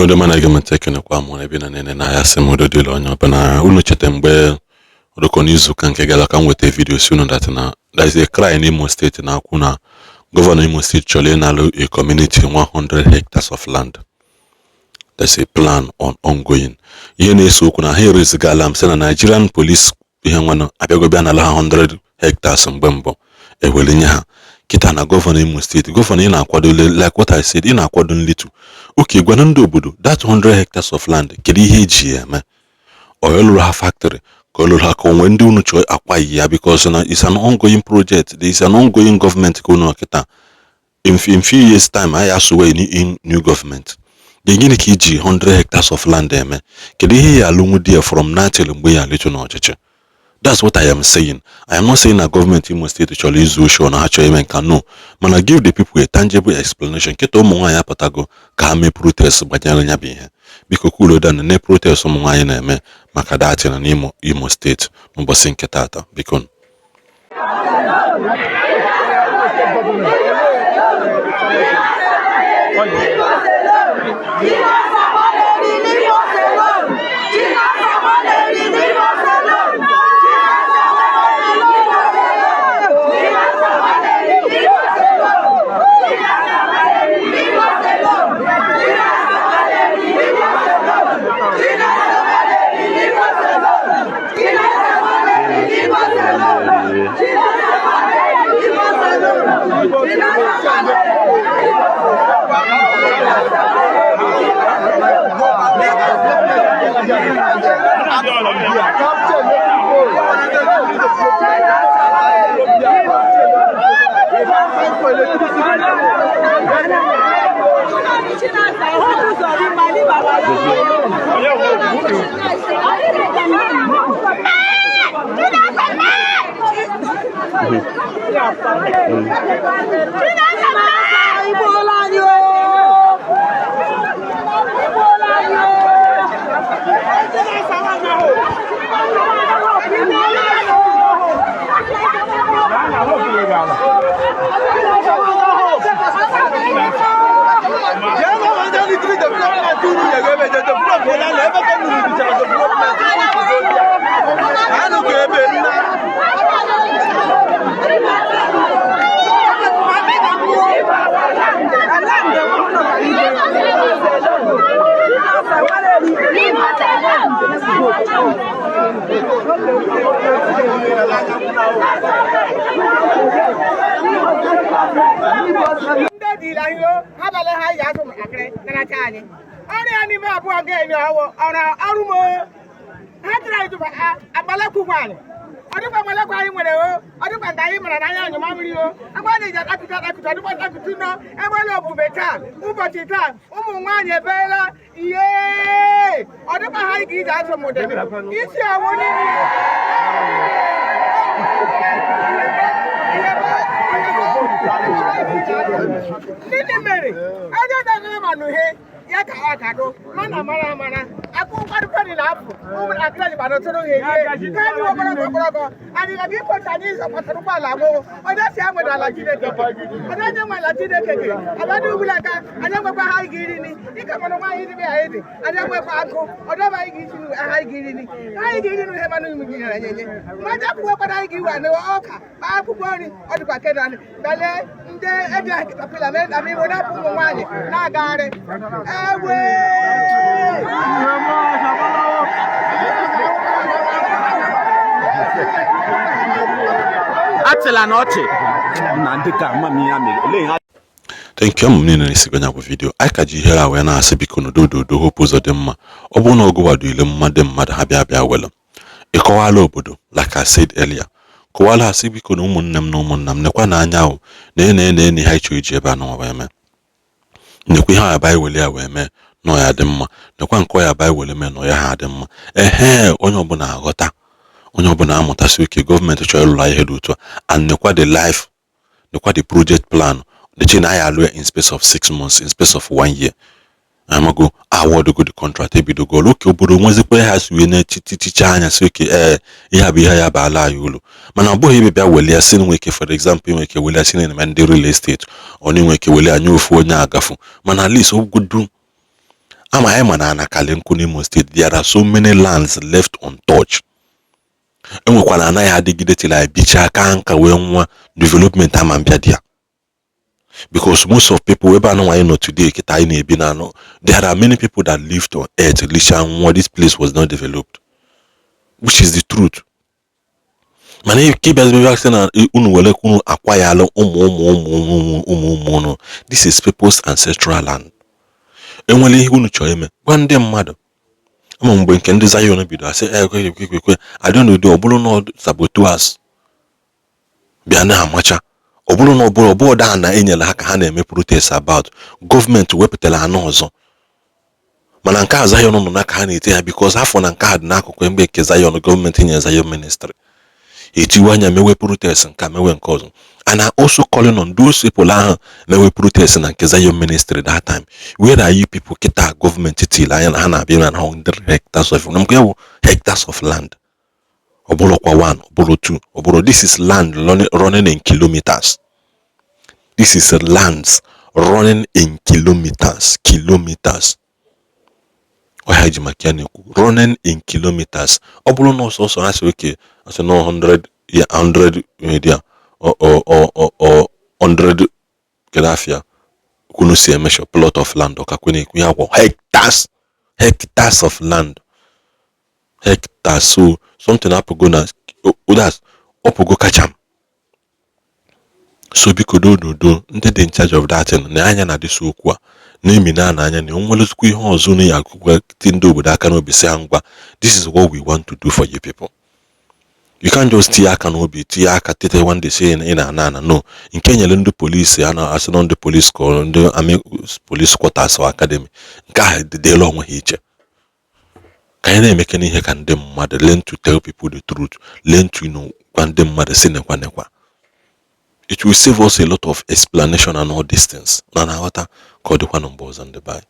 Igbo ndị ọma na-ege m ntị, ekenekwa m ebe na nene na ya sị m udo dịrị onye ọbụla. Unu cheta mgbe odoko n'izuụka nke gara ka m weta video si unu that na there is a cry n'Imo Steeti na-akwụ na gọvanọ Imo Steeti chọrọ ịnalụ a community 100 hectares of land. There's a plan on ongoing. Ihe na-ese okwu na ha erezigala m sị na Nigerian Police ihe nwanụ abịago bịa nala ha 100 hectares mgbe mbụ ewere nye ha. Kịta na gọvanọ Imo Steeti, gọvanọ, ị na-akwado, like what I said, ị na-akwado nlitu oke gwana ndị obodo that 100 hectares of land, kedu ihe eji ya eme? Ọ lụrụ ha factory, ka ọ lụrụ ha, ka onwe ndị unu chọọ akwa ya? Because na it's an ongoing project, there is an ongoing government ka unu kịta. In few years time anyị asụwe in new government. Gịnị ka iji 100 hectares of land eme? Kedu ihe ya alụnwu there from now till mgbe ya alịtụ n'ọchịchị? That's what I am saying. I am not saying na gọọmenti Imo Steeti chọrọ izu oshi na ha chọrọ ime nka, no, mana give the people a tangible explanation. Nkịta ụmụ nwaanyị apụtago ka ha mee protest gbanyere ya bụ ihe. Biko kuloda na protest ụmụ nwaanyị na-eme maka datin na Imo Steeti n'ụbọchị nke taata, biko. Ndị dịla ihe ha bala ha yi azụ ntakịrị naracha anyị ọrụ ya n'ime abụọ ga-enye ọwụ ọrụ ọrụ m ha tụrụ anyị tụba akpalakwu nwaanyị. Ọ dịkwa mmalakwu anyị nwere o, ọ dịkwa nke anyị mara n'anya anyụ mamịrị o agba anyị ji atakụta atakụta, ọ dịkwa ntakụtụ nọ egbela obume taa. Ụbọchị taa ụmụ nwaanyị ebeela ihe, ọ dịkwa ha anyị ga-iji azụ mụdebe isi awụ niile. Ndị mere onye na-agara ma nụhe ya ka ọ kado mana mara amara akụ kwadụkwadị na afọ ụmụntakịrị ji gbara tụrụ ha erie ka anyị ogologo ogologo anyị ga ikpocha anyị zọpụtara ụgbọala gboo. Onye si ya nwere ala Chineke, onye nye nwe ala Chineke gị abadị ugbula aka anyị enwekwa ha anyị ga-iri ni ịka mana nwaanyị dị ya dị anyị enwekwa akụ ọdọba anyị ga-isi ha anyị ga-iri ni anyị ga-iri ni ihe manụ nyere anyị enye mmaja akwụkwọ kwara anyị ga-iwe anụ ọka kpaa akwụkwọ nri. Ọ dịkwa kedu anyị bale ndị eji katapila mee na iwe na-apụ ụmụ nwaanyị na-agagharị ewe. Achịla na ọchị na ndị ka amamihe ya mere olee ihe. Thank you. Ụmụ m niile na-esigo nya bụ video anyị ka ji ihere a wee na-asị, biko n'udododo Hope Uzodimma, ọ bụrụ na ọgụwado ile mmadụ mmadụ ha bịa bịa welu ịkọwala obodo, like I said earlier, kọwala ha sị, biko na ụmụnne m na ụmụnna m, nekwa na anya ahụ na ene ene ene ha ịchọ iji ebe a nọ wee mee, nekwa ihe a ba wele ya wee mee nọ ya dị mma, nekwa nke ya ba wele mee nọ ya ha dị mma. Ehe, onye ọbụla aghọta, onye ọbụla amụtasị oke gọọmenti chọrọ ịlụla ihe dị otu a, and nekwa the life, nekwa the project plan, the thing anyị alụ ya in space of 6 months, in space of one year. Amago awọdụgo the contract, ebidogo ọrụ oke obodo nwezikwa ha si wee na-eticha anya si oke ee, ihe a bụ ihe ya baala anyị ulu. Mana ọ bụghị ebe bịa welie si nwe ike, for example, inwe ike welie si na ndị real estate, ọ na inwe ike welie anya ofu onye agafu. Mana at least ogodu Ama anyị ma na ana kali nkụ n'Imo Steeti. There are so many lands left untouched. Enwekwara anaghị adịgide till anyị bichaa ka nka wee nwa development ama mbịa dị ya, because most of people ebe anụ anyị nọ today kịta anyị na-ebi na anọ, there are many people that lived on earth licha nwa, this place was not developed, which is the truth. Mana ka ịbịazi sị na unu were unu akwa ya alụ ụmụ ụmụ ụmụ ụmụ ụmụ ụmụ unu, this is people's ancestral land. Enwere ihe unu chọrọ ime, gwa ndị mmadụ. Ama mgbe nke ndị Zion bido asị ekwe ekwe ekwe ekwe adị n'ụdị, ọ bụrụ na saboteurs bịa na-amacha, ọ bụrụ na ọ bụrụ ọbụọdụ a na enyere ha ka ha na-eme protest about gọọmenti wepụtara anụ ọzọ. Mana nke a Zion nọ n'aka ha na-ete ha, because afọ na nke a dị n'akụkụ mgbe nke Zion gọọmenti nyere Zion Ministry etiwe anya mewe protest nke a, mewe nke ọzọ. And I also calling on those people ahụ mewe protest na nke Zion Ministry that time, where are you people kịta? Gọọmenti tiri anya na ha na-abịa na 100 hectares of, na nke ya bụ hectares of land. Ọ bụrụkwa one, ọ bụrụ two, ọ bụrụ, this is land running in kilometers. This is lands running in kilometers, kilometers. Ọhịa ji maka ya na-ekwu running in kilometers. Ọ bụrụ na ọsọsọ ha si oke asị na 100 ya 100 media ọ 100 kedu afịa kwunu si emesho plot of land, ọkakwe na-ekwu ya gwọ hectares, hectares of land, hectares. So something apụgo na that's ọpụgo kacham. So biko dododo, ndị dị in charge of that thing na anya na dịsị okwu a na-emina na anya na onwelezikwa ihe ọzọ na ya akwụkwọ ti ndị obodo aka n'obi, sị ha ngwa, this is what we want to do for you people. You can't just tinye aka n'obi, tinye aka tete one day say ị na-ana ana. No, nke nyere ndị polisi a na-asị na ndị polisi ka ndị army police quarters or academy, nke ahụ dịla onwe ha iche. Ka anyị na-emeke ihe ka ndị mmadụ learn to tell people the truth, learn to gwa ndị mmadụ si nekwa nekwa. It will save us a lot of explanation and all these things na na-aghọta. Ka ọ dịkwa na mgbe ọzọ, ndị be anyị.